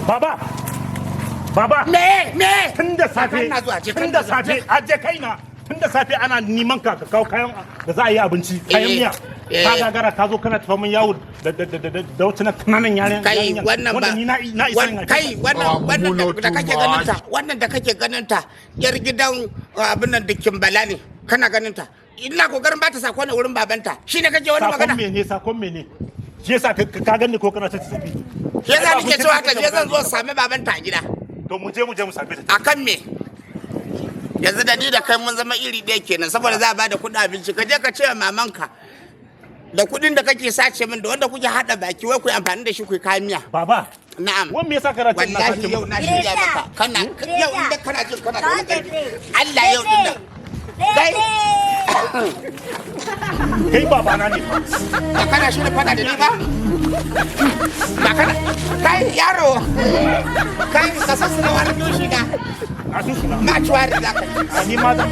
Baba, baba. Me me? Tun da safe, Ina zuwa, je tun da kana zuwa. safe, aje kaina. Tun da safe ana neman ka, ka kawo kayan da za a yi abinci, kayan miya. Ka gagara, ka zo kana tafa min yawo da wata na kananan yaren. Kai, wannan ba Wanda ni na isa in haife kai ta. wannan Ah, wannan da kake ganin ta, too. wannan da kake ganin ta, yar gidan abin nan dikin bala ne. Kana ganin ta, ina kokarin ba ta sako ne wurin babanta, shine kake wani Sakon magana. mene? Sakon mene? Shi yasa ka ganni ko kana ta tafi? Shi yasa nake cewa ta je, zan zo sami babanta a gida. To, mu je mu same ta. Akan me? Yanzu da ni da kai mun zama iri ɗaya kenan, saboda za a bada kuɗin abinci. Ka je ka ce wa mamanka da kuɗin da kake sace min da wanda kuke haɗa baki wai ku yi amfani da shi ku yi kayan miya. Baba. Na'am. Wan me yasa kana cin na Wallahi sace yau min? na shirya maka. Kana yau inda kana jin kana da wani ƙarfi, Allah yau din nan kai. Kai babana ne. Ba kana shirin fada da ni ba? Ba kana, kai yaro, kai ka san suna wani doshi na. A su suna. Ma ciwari za ka yi. A ni ma zan